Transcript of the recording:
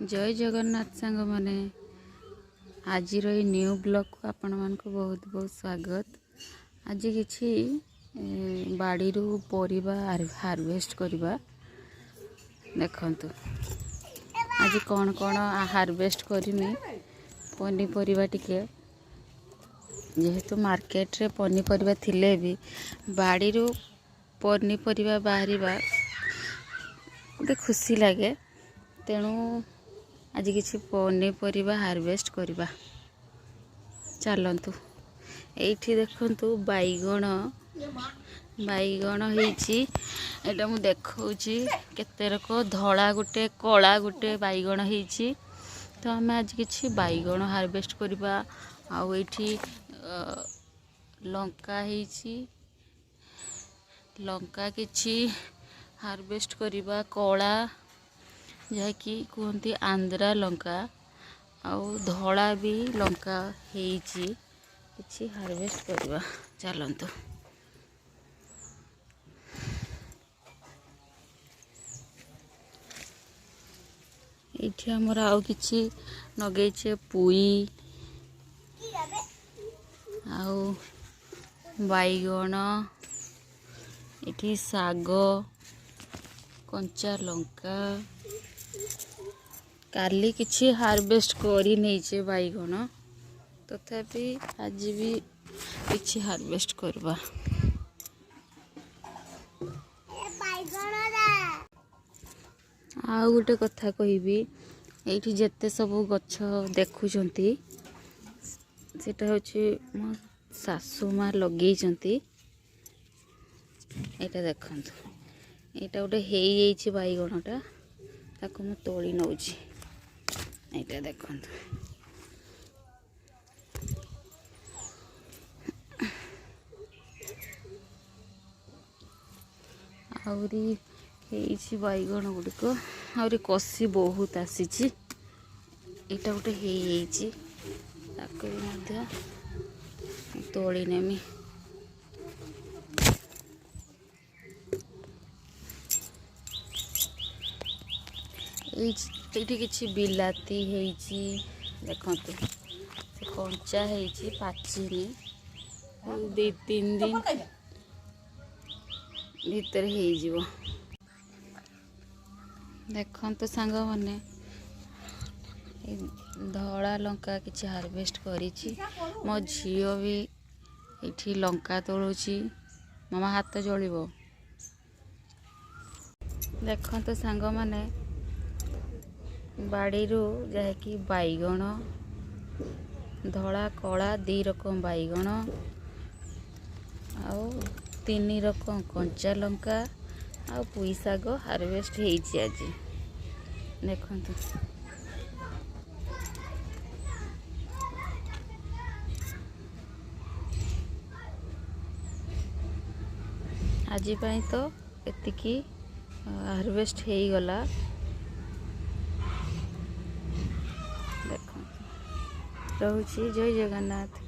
ଜୟ ଜଗନ୍ନାଥ ସାଙ୍ଗମାନେ, ଆଜିର ଏଇ ନ୍ୟୁ ବ୍ଲଗ୍କୁ ଆପଣମାନଙ୍କୁ ବହୁତ ବହୁତ ସ୍ୱାଗତ। ଆଜି କିଛି ବାଡ଼ିରୁ ପରିବା ହାରଭେଷ୍ଟ କରିବା। ଦେଖନ୍ତୁ ଆଜି କ'ଣ କ'ଣ ହାରଭେଷ୍ଟ କରିମି ପନିପରିବା ଟିକେ। ଯେହେତୁ ମାର୍କେଟରେ ପନିପରିବା ଥିଲେ ବି ବାଡ଼ିରୁ ପନିପରିବା ବାହାରିବା ଗୋଟେ ଖୁସି ଲାଗେ, ତେଣୁ ଆଜି କିଛି ପନିପରିବା ହାରଭେଷ୍ଟ କରିବା। ଚାଲନ୍ତୁ, ଏଇଠି ଦେଖନ୍ତୁ ବାଇଗଣ ବାଇଗଣ ହେଇଛି। ଏଇଟା ମୁଁ ଦେଖାଉଛି କେତେ ରକ, ଧଳା ଗୋଟେ, କଳା ଗୋଟେ ବାଇଗଣ ହେଇଛି। ତ ଆମେ ଆଜି କିଛି ବାଇଗଣ ହାରଭେଷ୍ଟ କରିବା। ଆଉ ଏଇଠି ଲଙ୍କା ହେଇଛି, ଲଙ୍କା କିଛି ହାରଭେଷ୍ଟ କରିବା। କଳା ଯାହାକି କୁହନ୍ତି ଆନ୍ଧ୍ରା ଲଙ୍କା, ଆଉ ଧଳା ବି ଲଙ୍କା ହେଇଛି, କିଛି ହାରଭେଷ୍ଟ କରିବା। ଚାଲନ୍ତୁ। ଏଇଠି ଆମର ଆଉ କିଛି ଲଗେଇଛେ, ପୁଇ ଆଉ ବାଇଗଣ, ଏଠି ଶାଗ, କଞ୍ଚା ଲଙ୍କା। କାଲି କିଛି ହାରଭେଷ୍ଟ କରି ନେଇଛେ ବାଇଗଣ, ତଥାପି ଆଜି ବି କିଛି ହାରଭେଷ୍ଟ କରିବା। ଆଉ ଗୋଟେ କଥା କହିବି, ଏଇଠି ଯେତେ ସବୁ ଗଛ ଦେଖୁଛନ୍ତି ସେଟା ହେଉଛି ମୋ ଶାଶୁ ମା ଲଗେଇଛନ୍ତି। ଏଇଟା ଦେଖନ୍ତୁ, ଏଇଟା ଗୋଟେ ହେଇଯାଇଛି ବାଇଗଣଟା, ତାକୁ ମୁଁ ତୋଳି ନେଉଛି। ଏଇଟା ଦେଖନ୍ତୁ, ଆହୁରି ହେଇଛି ବାଇଗଣ ଗୁଡ଼ିକ, ଆହୁରି କଷି ବହୁତ ଆସିଛି। ଏଇଟା ଗୋଟେ ହେଇଯାଇଛି, ତାକୁ ବି ମଧ୍ୟ ତୋଳି ନେମି। ଏଇଠି କିଛି ବିଲାତି ହେଇଛି, ଦେଖନ୍ତୁ ସେ କଞ୍ଚା ହେଇଛି, ପାଚିନି, 2-3 ଦିନ ଭିତରେ ହେଇଯିବ। ଦେଖନ୍ତୁ ସାଙ୍ଗମାନେ, ଧଳା ଲଙ୍କା କିଛି ହାରଭେଷ୍ଟ କରିଛି। ମୋ ଝିଅ ବି ଏଇଠି ଲଙ୍କା ତୋଳୁଛି। ମାମା ହାତ ଜଳିବ। ଦେଖନ୍ତୁ ସାଙ୍ଗମାନେ, ବାଡ଼ିରୁ ଯାହାକି ବାଇଗଣ, ଧଳା କଳା 2 ରକମ ବାଇଗଣ, ଆଉ 3 ରକମ କଞ୍ଚା ଲଙ୍କା ଆଉ ପୁଇ ଶାଗ ହାରଭେଷ୍ଟ ହେଇଛି ଆଜି। ଦେଖନ୍ତୁ ଆଜି ପାଇଁ ତ ଏତିକି ହାରଭେଷ୍ଟ ହେଇଗଲା। ଦେଖନ୍ତୁ, ରହୁଛି। ଜୟ ଜଗନ୍ନାଥ।